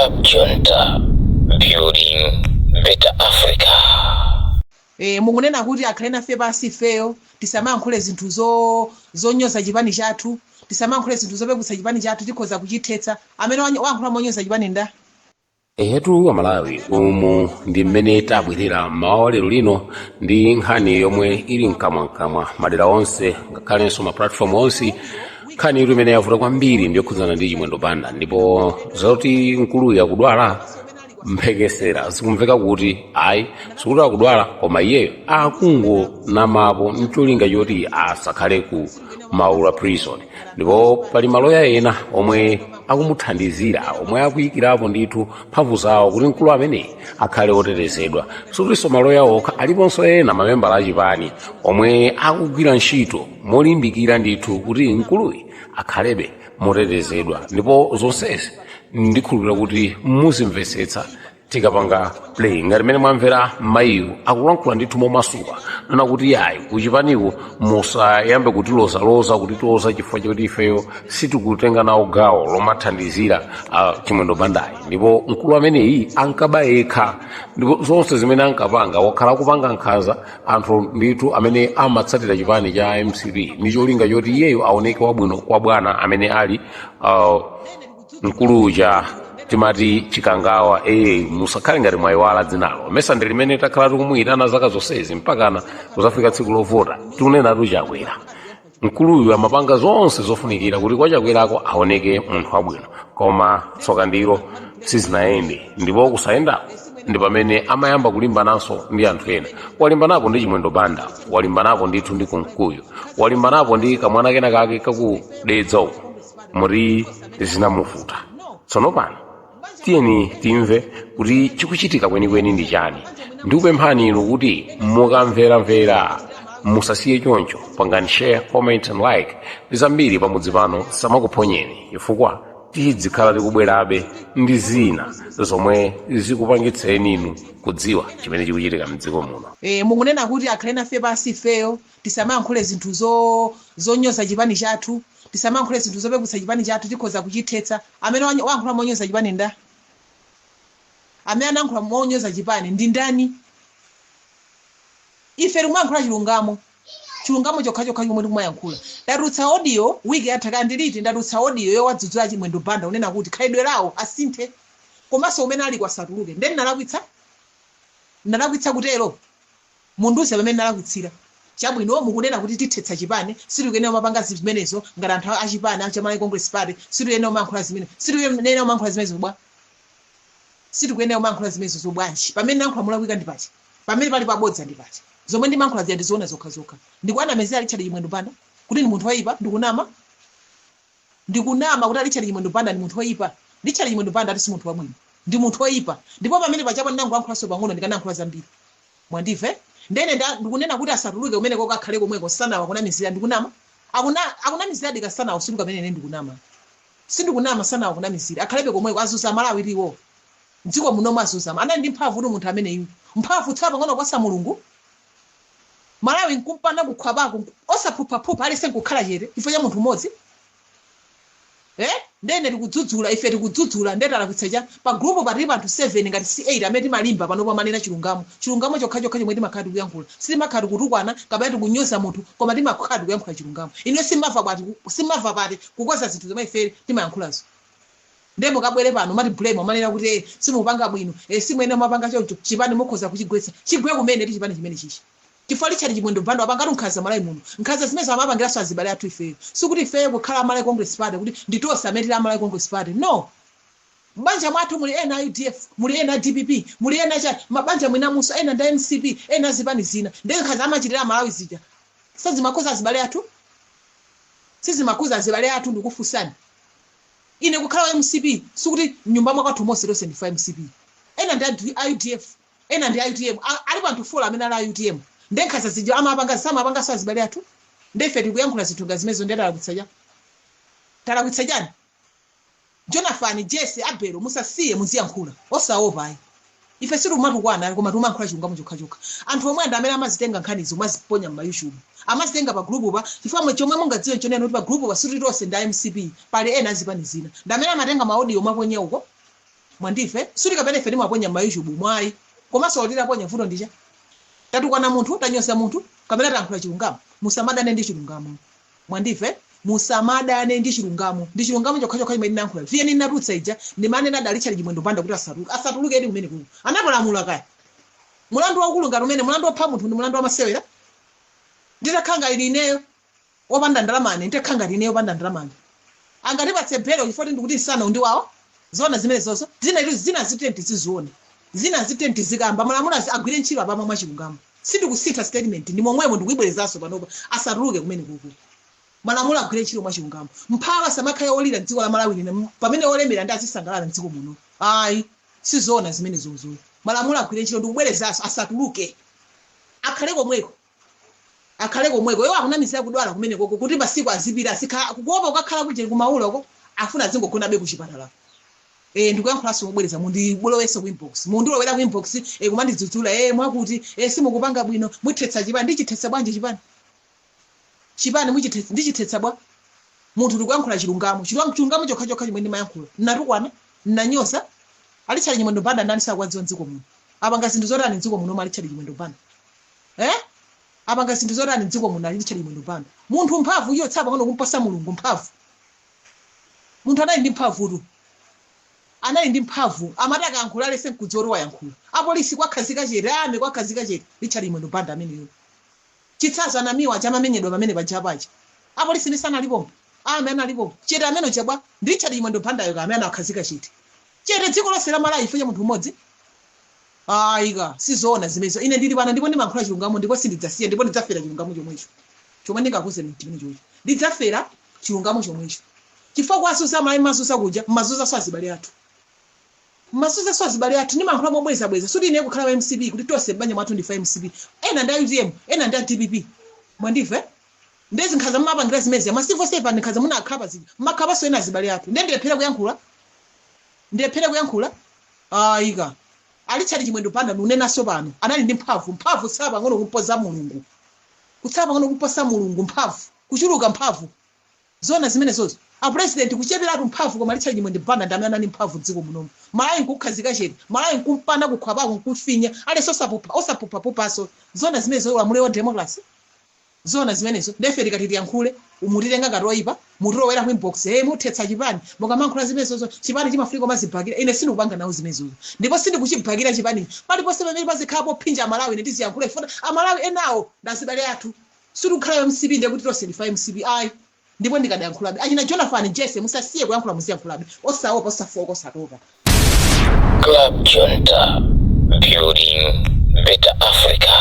Cab Junta, building better Africa. Mukunena kuti akhale nafe pasi ifeyo, tisamayankhule zinthu zonyoza chipani chathu, tisamayankhule zinthu zopeputsa chipani chathu, tikhoza kuchithetsa. Amene wayankhula monyoza chipani nda? Ehetu Amalawi, umu ndi mmene tabwerera mmawa lero lino ndi nkhani yomwe ili mkamwamkamwa madera onse, ngakhalenso ma platform onse. Nkhani itu imene yavuta kwambiri ndiyokhudzana ndi Chimwendo Banda, ndipo zoti mkuluyu akudwala, mphekesera zikumveka kuti ayi, sikuti akudwala, koma iyeyo akungonamapo mcholinga choti asakhale ku Maula Prison. Ndipo pali maloya ena omwe akumuthandizira, omwe akuyikirapo ndithu mphamvu zawo kuti mkulu ameneyi akhale otetezedwa. Sikutinso maloya okha, aliponso ena mamembala achipani omwe akugwira ntchito molimbikira ndithu kuti mkuluyi akhalebe motetezedwa. Ndipo zonsezi ndikhulupirira kuti muzimvetsetsa tikapanga play ngati mmene mwamvera mayiyu akulankhula ndithu momasuka, nana kuti yayi, kuchipaniku musayambe kutilozaloza, kutitoza chifukwa chakuti ifeyo sitikutenga nawo gawo lomathandizira Chimwendo Bandayi. Ndipo mkulu ameneyi ankaba yekha, ndipo zonse zimene ankapanga, wakhala akupanga nkhanza anthu ndithu amene amatsatira chipani cha MCP ndi cholinga choti iyeyo aoneke wabwino kwa bwana amene ali mkulu uja timati Chikangawa. Musakhale ngati mwayiwala dzinalo, mesa ndi limene takhala tikumuyitana zaka zonsezi mpakana kuzafika tsiku lovota. Tikunenatu Chakwera. Mkuluyu amapanga zonse zofunikira kuti kwa Chakwerako aoneke munthu wabwino, koma tsoka ndilo sizinayende. Ndipo kusayendako ndi pamene amayamba kulimbananso ndi anthu ena. Walimbanapo ndi Chimwendo Banda, walimbanapo ndithu ndi Kunkuyu, walimbanapo ndi kamwana kena kake kakudedza uko, muri zinamuvuta. Tsono pano tiyeni timve kuti chikuchitika kwenikweni ndi chani. Ndikupemphani inu kuti mukamveramvera musasiye choncho, pangani share, comment and like ndi zambiri pamudzi pano, samakuphonyeni, chifukwa tidzikhala tikubwerabe ndi zina zomwe zikupangitseni inu kudziwa chimene chikuchitika mdziko muno. Mukunena kuti akhale nafe pasi ifeyo, tisamayankhule zinthu zonyoza chipani chathu, tisamayankhule zinthu zopeputsa chipani chathu, tikhoza kuchithetsa. Amene wayankhula monyoza chipani nda? Amene anayankhula monyoza chipani ndi ndani? Ife tikumayankhula chilungamo, chilungamo chokhachokha chomwe tikumayankhula. Ndatulutsa audio wiki yatha, kandiliti, ndatulutsa audio yowadzudzula Chimwendo Banda, kunena kuti khalidwe lawo asinthe, komanso umene ali kwasatuluke. Nde ndinalakwitsa? Ndinalakwitsa kutero? Mundiuze pamene ndalakwitsira. Chabwino, mukunena kuti tithetsa chipani, sitikuyenera kumapanga zimenezo ngati anthu achipani a Malawi Congress Party, sitikuyenera kumayankhula zimene, sitikuyenera kumayankhula zimenezo bwa? Sitikuyenera kumayankhula zimenezo bwanji? Pamene nayankhula molakwika ndi pati? Pamene pali pabodza ndi pati? Zomwe ndimayankhula zija ndizoona zokhazokha. Ndikuwanamizira Richard Chimwendo Banda kuti ndi munthu woyipa? Ndikunama? Ndikunama kuti Richard Chimwendo Banda ndi munthu woyipa? Richard Chimwendo Banda ati si munthu wabwino, ndi munthu woyipa. Ndipo pamene pachapo ndinangoyankhulanso pang'ono, ndikanayankhula zambiri. Mwandimva? Ndene ndikunena kuti asatuluke kumeneko, kakhale komweko. Sanawa kunamizira, ndikunama? Akunamizira dika sanawa usiku kamene ine ndikunama? Sindikunama. Sanawa kunamizira, akhalebe komweko. Azuza Malawi tiwo mdziko munomu, azuza. Anali ndi mphamvu kuti munthu ameneyu, mphamvu tsala pang'ono kuposa Mulungu. Malawi nkumpana kukhwapako, osaphuphaphupha, alese nkukhala chete chifukwa cha munthu mmodzi. Ndene tikudzudzula, ife tikudzudzula, nde talakwitsa cha? Pa group patili anthu 7 ngati si 8 amene timalimba panopo, amanena chilungamo, chilungamo chokhachokha chomwe timakhala tikuyankhula. Sitimakhala tikutukwana kapena tikunyoza munthu, koma timakhala tikuyankhula chilungamo. Ine simava pati, simava pati kukoza zinthu zomwe ife timayankhulazo? Nde mukabwere pano mati blame, amanena kuti simupanga bwino, simuyenera mapanga choncho, chipani mukhoza kuchigwetsa. Chigwe kumene ti chipani chimene chichi, chifukwa Richard Chimwendo Banda wapangatu nkhanza Malawi muno. Nkhanza zimene amapangiranso azibale athu ifeyo. Sikuti ifeyo kukhala Malawi Congress Party kuti nditonse amene tili a Malawi Congress Party, no. Banja mwathu muli ena a UDF, muli ena a DPP, muli ena cha mabanja mwinamunso ena ndi MCP, ena azipani zina. Nde nkhanza amachitira Malawi zija sizimakhuza azibale athu? Sizimakhuza azibale athu? Ndikufunsani ine, kukhala wa MCP sikuti mnyumba mwakwathu monse tonse ndife MCP. Ena ndi a UDF, ena ndi a UTM. Alipo anthu 4 amene ali a UTM. Nde nkhanza zija amapanga, samapanganso azibale athu? Nde ife tikuyankhula zinthu nga zimenezo, ndiye talakwitsa cha? Talakwitsa chani? Jonathan, Jesse, Abelo, musasiye, muziyankhula osaopa ayi. Ife sitikumatukwana ayi, koma tikumayankhula chilungamo chokhachokha. Anthu omwe ndi amene amazitenga nkhanizi kumaziponya mma YouTube, amazitenga pa group pa, chifukwa mwe chomwe mungadziwe nchonena kuti pa group pa sikuti tonse ndi a MCP, pali ena azipani zina. Ndi amene amatenga ma audio maponya uko. Mwandife suti kapena ife timaponya ma YouTube mwayi, komanso titaponya vuto ndicha tatukwana munthu, tanyoza munthu, kapena tayankhula chilungamo. Musamadane ndi chilungamo. Mwandife, musamadane ndi chilungamo. Ndi chilungamo chokhachokha chimene ndinayankhula. Viyeni ndinatulutsa ija, ndimanena a Richard Chimwendo Banda kuti asatuluke, asatuluke edi kumene kuko. Anapalamula kaya mulandu waukulu ngati umene, mulandu wopha munthu ndi mulandu wamasewera? Nditakhala ngati ineyo wopanda ndalamane, nditakhala ngati ineyo wopanda ndalamane, angatipatse belo chifukwa ndikuti msana undiwawa? Zona zimene zonso zina izi, zina zitenti tizione, zina zitenti zikamba. Malamulo agwire ntchito apamwe mwachilungamo. Sindikusintha statement, ndi momwemo, ndikuyibwerezanso panopa. Asatuluke kumene kuku. Malamulo agwire ntchito mwachilungamo. Mphawi samakhale olira mdziko la Malawi lino pamene olemera ndi azisangalala mdziko muno. Ayi, sizoona zimene zozo. Malamulo agwire ntchito. Ndikubwerezanso, asatuluke, akhale komweko, akhale komweko. Iwo akunamizira kudwala kumene koko kuti masiku azipita, azikhala kuopa kukakhala kuje kumauloko, afuna azingogonabe kuchipatala. Ndikuyankhulanso mobwereza. Mundibolowenso ku inbox, mundilowera ku inbox, kumandidzudzula, mwakuti simukupanga bwino, muthetsa chipani. Ndichithetsa bwanji chipani? Chipani muchithetsa, ndichithetsa bwa? Munthu ndikuyankhula chilungamo, chilungamo chokhachokha chimwe ndimayankhula. Nnatukwana? Nnanyoza? A Richard Chimwendo Banda ndani sakwadziwa mdziko muno? Apanga zinthu zotani mdziko muno a Richard Chimwendo Banda? Apanga zinthu zotani mdziko muno a Richard Chimwendo Banda? Munthu mphamvu iyo tsapa pang'ono kumposa Mulungu mphamvu. Munthu anali ndi mphamvutu, anali ndi mphamvu. Amati akayankhula alese mkudzi oti wayankhula. Apolisi kwakhazika chete, ame kwakhazika chete. Richard Chimwendo Banda ameneyo chitsanzo. Anamiwa chamamenyedwa pamene pajapaja, apolisi ndi sanalipompo, ame analipompo chete. Amene chabwa ndi Richard Chimwendo Bandayo ka, amene anakhazika chete chete dziko lonse la Malawi chifukwa cha munthu mmodzi. Ayika, sizoona zimenezo. Ine ndili pano ndipo ndimayankhula chilungamo, ndipo sindidzasiya, ndipo ndidzafera chilungamo chomwecho. Chomwe ndingakuuzeni chimene chocho, ndidzafera chilungamo chomwecho, chifukwa kwasusa Malawi, masusa kuja, mmazunzanso azibale athu, mmazunzanso azibale athu. Ndimayankhula mobwezabweza. Suti ine kukhala wa MCP kuti tonse m'banja mwathu ndife MCP. Ena ndi a UTM, ena ndi a DPP. Mwandimve? Ndezi nkhaza mumapangira zimezi ma civil servant, nkhaza munakhapa zija, mmakhapanso ena azibale athu. Ndiye ndilephera kuyankhula? Ndilephera kuyankhula? Ayika, a Richard Chimwendo Banda, ndikunenanso pano, anali ndi mphamvu. Mphamvu tsala pang'ono kumpoza Mulungu, kutsala pang'ono kumposa Mulungu mphamvu, kuchuluka mphamvu. Zona zimenezozo? A president kucheperatu mphamvu, koma Richard Chimwendo Banda ndi amene anali mphamvu dziko munomu. Malawi nkukhazika chete, Malawi nkumpana kukhwapako, nkufinya aliyense, osapupha, osapuphaphuphaso. Zona zimenezo? Ulamuliro wa democracy, zona zimenezo? Ndefe tikati tiyankhule, mutitenga ngati oyipa, mutilowera ku inbox, hey, muthetsa chipani mukamankhula zimenezozo. Chipani chimafika kumazibakira. Ine sindikupanga nawo zimenezozo, ndipo sindikuchibakira chipani. Paliponse pamene pazikhala pophinja Amalawi, ine ndiziyankhula ifuna. Amalawi enawo ndazibale athu. Sitikukhala MCP ndiye kuti tonse ndifa MCP, ayi. Ndipo ndikadayankhulabe. Achina Jonathan Jesse, musasiye kuyankhula, muziyankhulabe osaopa, osafoka, osatopa. Club Junta, building better Africa.